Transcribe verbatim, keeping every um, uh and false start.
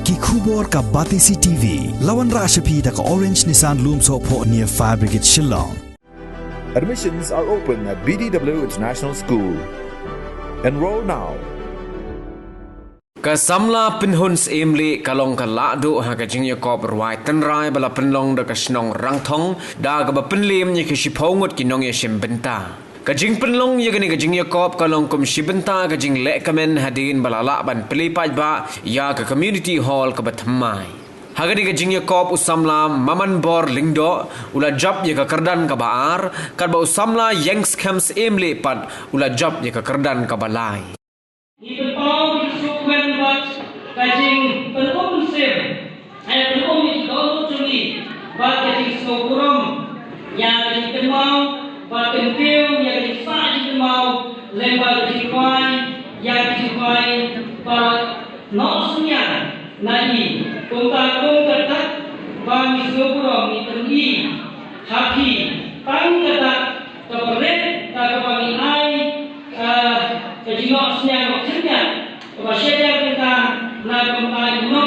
Ki khubor ka Batesi T V. La wanrah sha phi da ka Orange Nissan Lumsohphoh near Fire Brigade Shillong. Admissions are open at B D W International School. Enroll now. Ka samla pynhun syiemlieh ka long ka lahduh ha ka jingïakop rwai tynrai ba la pynlong da ka shnong Rangthong da kaba pynliem ïa ki shiphew ngut ki nongïashim bynta. Ka jingpynlong ïa kane ka jingïakop ka long kum shi bynta ka jinglehkmen hadien ba la lah ban plie paidbah ïa ka community hall kaba thymmai. Ha kane ka jingïakop u samla Mamanbor Lyngdoh u la jop ïa ka kyrdan kaba ar, katba u samla Ïengskhem Syiemlieh pat u la jop ïa ka kyrdan kaba lai. Ngi pynpaw ïa ka sngewkmen bad ka jingpynum mynsiem, eh, pynum ïa ki dohnud jong ngi bad ka jingsngewburom ïa ka jingkynmaw bad kyntiew ïa ka jingsah jingkynmaw lyngba ka jingrwai ïa ka jingrwai ba noh synñiang na ngi. Kumta kum ka dak ba ngi sngewburom ngi pyni ha phi tang ka dak kaba rit da kaba ngi ai, eh, ka jingnoh synñiang noh synñiang kaba shajar tyngka na ka bynta ngi.